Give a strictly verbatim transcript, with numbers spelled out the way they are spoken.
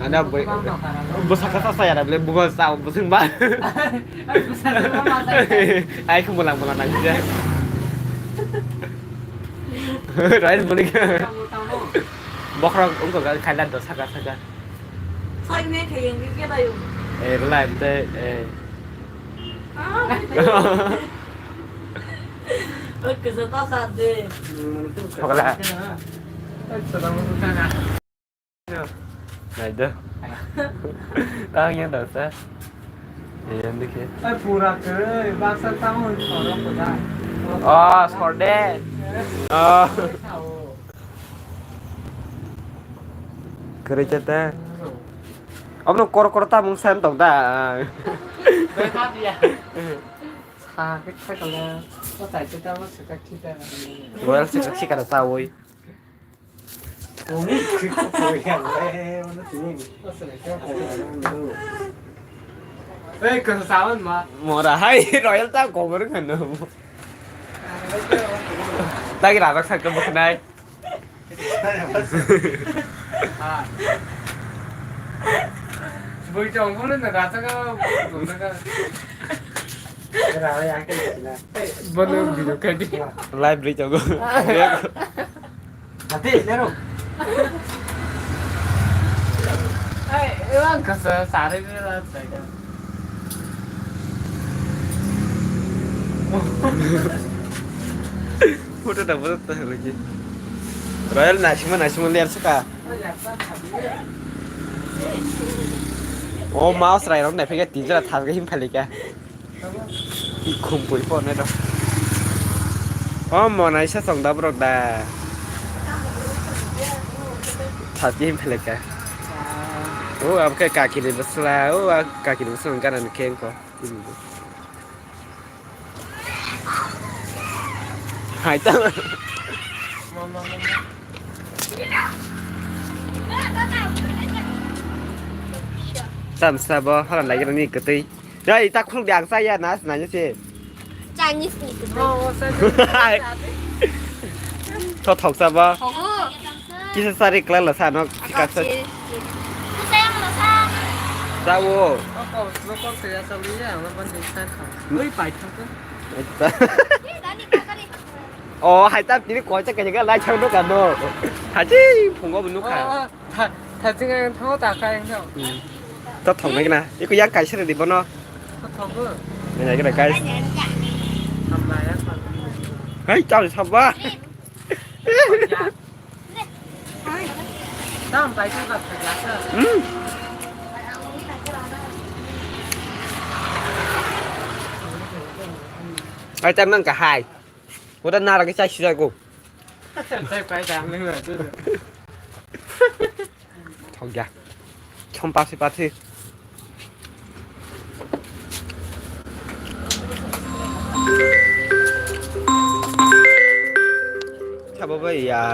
Ada boy. Bwsakha sa saya bele bugo sa bwswng ba. Ai khe mulang mulang nang je. Rai boli. Bokhorok wngkha khaila do saka saka. Sai me khayeng ke dayo. Eh, rela ente, eh. Oke, sa ta sa de. Pagla. Naida. Tang yang dasa. Yang dikhe. Ai, pura kere, bangsa tang hoi soro ko da. Oh, sorde. Oh. Kere chete. Abno kor kor ta mung san tong da. Sa ke sa kala. Ko tai ta ma sa ka kita. Well, sa ka sa woi. Ei, kasa sawan ma. Mora hai, Royal ta cover khano. Tagi radak sakto buknai. Bui chong bulu na rasa ka, bulu ka. Bono video kadi. Live ri chogo. Ati, lero. Ai, ewan kasa sare ni la tsaga. Photo ta, photo ta lagi. Royal nasima, nasima liar saka. O mouse rai rong na phege tijra thas ga him phalika. Khumpui phone do. O monai sa chong da borok da. Thati pheleka. O abkhe kaki ni bwsla, o a kaki ni bwsla gana ni khe ko. Hai ta. Tam sa bo hora lagi ni kwtwi. Yai, ta khuluk de ang chaya na, nanya se. Chinese ni tu. Oh, oh, sa. Hai. To thok sa ba. Hogo. Kisa sari klai la sa no, kika sa. Sa wo. Oh, oh, no, kok saya sa liya, ang laban di sa ka. Lui pai thang tu. Oh, hai ta tini koi ta kanya ka lai chang no ka no. Haji, phungo bu no ka. Oh, oh. Tha-, thajing ang thango ta kha ang thango. Hmm. To thok nai gana. Iko yang kaisa de bono. To thok go. Nai gana guys. Hamla ya. Hai, chao saba. Tam pai ta ka thajak. Hmm. Ai tam nang ka hai. Udah nara ke chai sida ko. Chai pai ta ang nang. Thok ya. Chom pasi pasi. Chabo bai ya.